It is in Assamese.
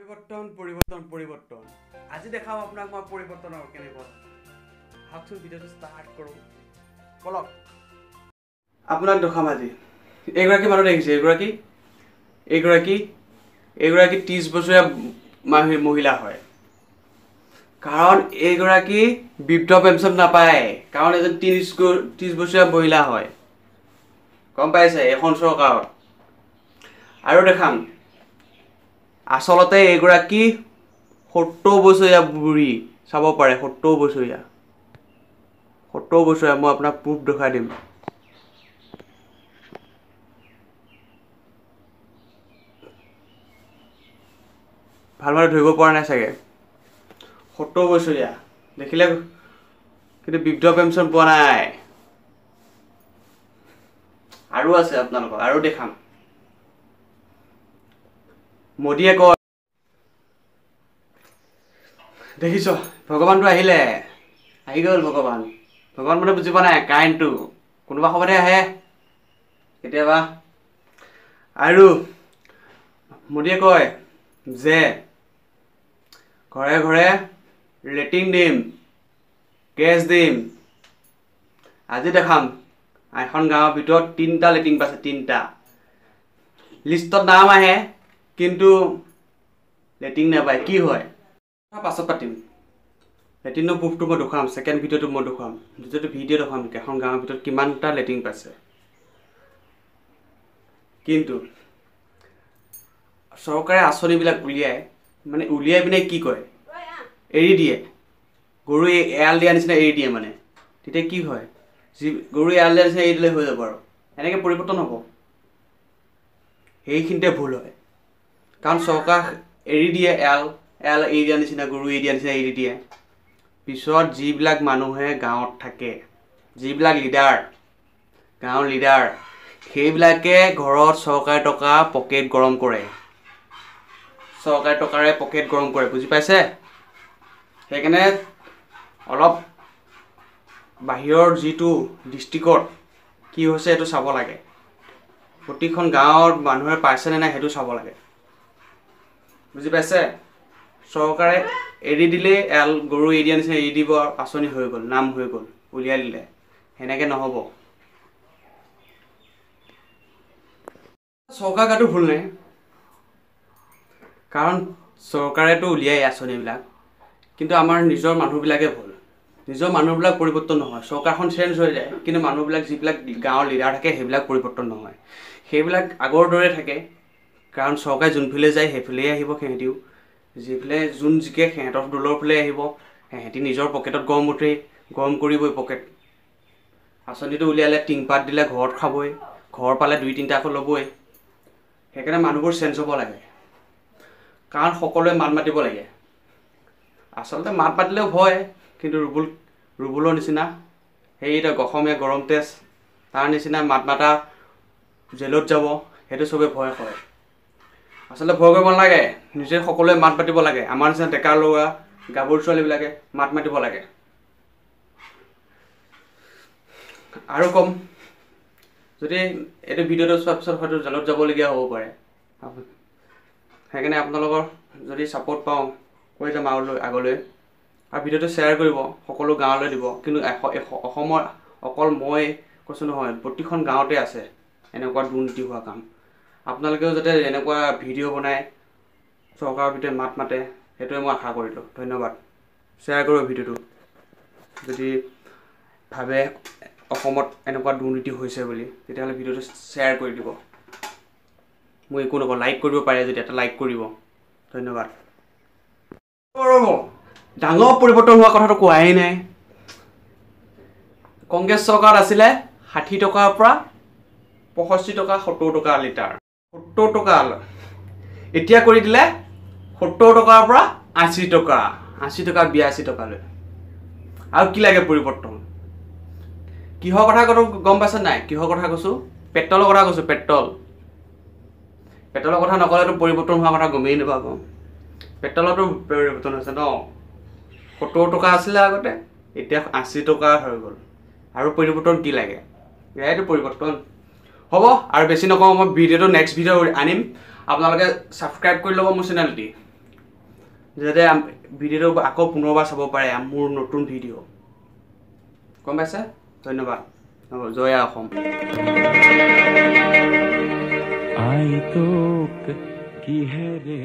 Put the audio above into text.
পৰিৱৰ্তন পৰিৱৰ্তন পৰিৱৰ্তন আজি দেখাম আপোনাক মই পৰিৱৰ্তনৰ কেনেকুৱা। আহকচোন ভিডিঅ'টো ষ্টাৰ্ট কৰোঁ, বলক। আপোনাক দেখাম আজি এইগৰাকী মানুহ দেখিছে, এইগৰাকী এইগৰাকী এইগৰাকী 30 বছৰীয়া মহিলা হয়। কাৰণ এইগৰাকী বৃদ্ধ পেঞ্চন নাপায়, কাৰণ এজন 30 বছৰীয়া মহিলা হয়। গম পাইছে এইখন চৰকাৰত। আৰু দেখাম আচলতে এইগৰাকী 70 বছৰীয়া বুঢ়ী, চাব পাৰে 70 বছৰীয়া, 70 বছৰীয়া। মই আপোনাক প্ৰুফ দেখুৱাই দিম। ভালদৰে ধৰিব পৰা নাই চাগে, 70 বছৰীয়া দেখিলে, কিন্তু বৃদ্ধ পেঞ্চন পোৱা নাই। আৰু আছে আপোনালোকক আৰু দেখাম। মোদীয়ে কয়, দেখিছ ভগৱানটো আহিলে, আহি গ'ল ভগৱান। ভগৱান মানে বুজি পোৱা নাই, কাৰেণ্টটো কোনোবা সময়তে আহে কেতিয়াবা। আৰু মোদীয়ে কয় যে ঘৰে ঘৰে লেট্ৰিন দিম, গেছ দিম। আজি দেখাম এখন গাঁৱৰ ভিতৰত 3টা লেট্ৰিন পাইছে, 3টা। লিষ্টত নাম আহে কিন্তু লেট্ৰিন নাপায়। কি হয় পাছত পাতিম। লেট্ৰিনৰ প্ৰুফটো মই দেখুৱাম, ছেকেণ্ড ভিডিঅ'টো মই দেখুৱাম, দ্বিতীয়টো ভিডিঅ' দেখুৱাম এখন গাঁৱৰ ভিতৰত কিমানটা লেট্ৰিন পাইছে। কিন্তু চৰকাৰে আঁচনিবিলাক উলিয়াই, মানে উলিয়াই পিনে কি কয়, এৰি দিয়ে, গৰু এৰাল দিয়া নিচিনা এৰি দিয়ে। মানে তেতিয়া কি হয়, যি গৰু এৰাল দিয়া নিচিনা এৰি দিলে হৈ যাব আৰু এনেকৈ পৰিৱৰ্তন হ'ব। সেইখিনিতে ভুল হয়, কাৰণ চৰকাৰ এৰি দিয়ে, এৰাল এৰাল এৰি দিয়া নিচিনা, গৰু এৰি দিয়া নিচিনা এৰি দিয়ে। পিছত যিবিলাক মানুহে গাঁৱত থাকে, যিবিলাক লিডাৰ, গাঁৱৰ লিডাৰ, সেইবিলাকে ঘৰত চৰকাৰী টকা পকেট গৰম কৰে, চৰকাৰী টকাৰে পকেট গৰম কৰে, বুজি পাইছে? সেইকাৰণে অলপ বাহিৰৰ যিটো ডিষ্ট্ৰিক্টত কি হৈছে সেইটো চাব লাগে, প্ৰতিখন গাঁৱত মানুহে পাইছেনে নাই সেইটো চাব লাগে, বুজি পাইছে? চৰকাৰে এৰি দিলেই এৰাল গৰু এৰি দিয়া নিচিনা এৰি দিব, আঁচনি হৈ গ'ল, নাম হৈ গ'ল, উলিয়াই দিলে, সেনেকৈ নহ'ব। চৰকাৰ গাতো ভুল নাই, কাৰণ চৰকাৰেতো উলিয়াই আঁচনিবিলাক, কিন্তু আমাৰ নিজৰ মানুহবিলাকে ভুল। নিজৰ মানুহবিলাক পৰিৱৰ্তন নহয়, চৰকাৰখন চেঞ্জ হৈ যায়, কিন্তু মানুহবিলাক যিবিলাক গাঁৱৰ লিডাৰ থাকে সেইবিলাক পৰিৱৰ্তন নহয়, সেইবিলাক আগৰ দৰে থাকে। কাৰণ চৰকাৰে যোনফালে যায় সেইফালেই আহিব, সিহঁতিও যিফালে যোন জিকে সিহঁতৰ দলৰ ফালে আহিব। সিহঁতি নিজৰ পকেটত গৰম উঠেই, গৰম কৰিবই পকেট। আঁচনিটো উলিয়ালে টিংপাত দিলে ঘৰত খাবই, ঘৰ পালে 2-3টা আকৌ ল'বই। সেইকাৰণে মানুহবোৰ চেঞ্জ হ'ব লাগে, কাৰণ সকলোৱে মাত মাতিব লাগে। আচলতে মাত মাতিলেও ভয়, কিন্তু ৰুবুলৰ নিচিনা সেই এতিয়া অসমীয়া গৰম তেজ, তাৰ নিচিনা মাত মাতা জেলত যাব, সেইটো চবেই ভয় কৰে। আচলতে ভয় কৰিব নালাগে, নিজে সকলোৱে মাত মাতিব লাগে। আমাৰ নিচিনা ডেকা ল'ৰা গাভৰু ছোৱালীবিলাকে মাত মাতিব লাগে। আৰু কম, যদি এইটো ভিডিঅ'টো চোৱাৰ পিছত হয়তো জেলত যাবলগীয়া হ'ব পাৰে, সেইকাৰণে আপোনালোকৰ যদি ছাপোৰ্ট পাওঁ কৈ যাম আগলৈ। আৰু ভিডিঅ'টো শ্বেয়াৰ কৰিব, সকলো গাঁৱলৈ দিব। কিন্তু অসমৰ অকল মই কৈছোঁ নহয়, প্ৰতিখন গাঁৱতে আছে এনেকুৱা দুৰ্নীতি হোৱা কাম। আপোনালোকেও যাতে এনেকুৱা ভিডিঅ' বনাই চৰকাৰৰ ভিতৰত মাত মাতে, সেইটোৱে মই আশা কৰিলোঁ। ধন্যবাদ। শ্বেয়াৰ কৰিব ভিডিঅ'টো যদি ভাবে অসমত এনেকুৱা দুৰ্নীতি হৈছে বুলি, তেতিয়াহ'লে ভিডিঅ'টো শ্বেয়াৰ কৰি দিব। মই একো নকওঁ, লাইক কৰিব পাৰে যদি এটা লাইক কৰিব। ধন্যবাদ। ৰ'ব, ডাঙৰ পৰিৱৰ্তন হোৱা কথাটো কোৱাই নাই। কংগ্ৰেছ চৰকাৰত আছিলে 60 টকাৰ পৰা 65 টকা, 70 টকা লিটাৰ, 70 টকা। এতিয়া কৰি দিলে 70 টকাৰ পৰা 80 টকা, 80 টকা 82 টকালৈ। আৰু কি লাগে পৰিৱৰ্তন? কিহৰ কথা ক'তো গম পাইছে নাই? কিহৰ কথা কৈছোঁ? পেট্ৰলৰ কথা কৈছোঁ, পেট্ৰল। পেট্ৰলৰ কথা নক'লেতো পৰিৱৰ্তন হোৱাৰ কথা গমেই নাপাব। পেট্ৰলতো পৰিৱৰ্তন হৈছে ন? 70 টকা আছিলে আগতে, এতিয়া 80 টকা হৈ গ'ল। আৰু পৰিৱৰ্তন কি লাগে? এয়াইতো পৰিৱৰ্তন হ'ব। আৰু বেছি নকওঁ মই, ভিডিঅ'টো নেক্সট ভিডিঅ' আনিম। আপোনালোকে ছাবস্ক্ৰাইব কৰি ল'ব মোৰ চেনেলটি। যাতে ভিডিঅ'টো আকৌ পুনৰবাৰ চাব পাৰে মোৰ নতুন ভিডিঅ'। গম পাইছে? ধন্যবাদ। জয় আই অসম। আই তোক কিহেৰে।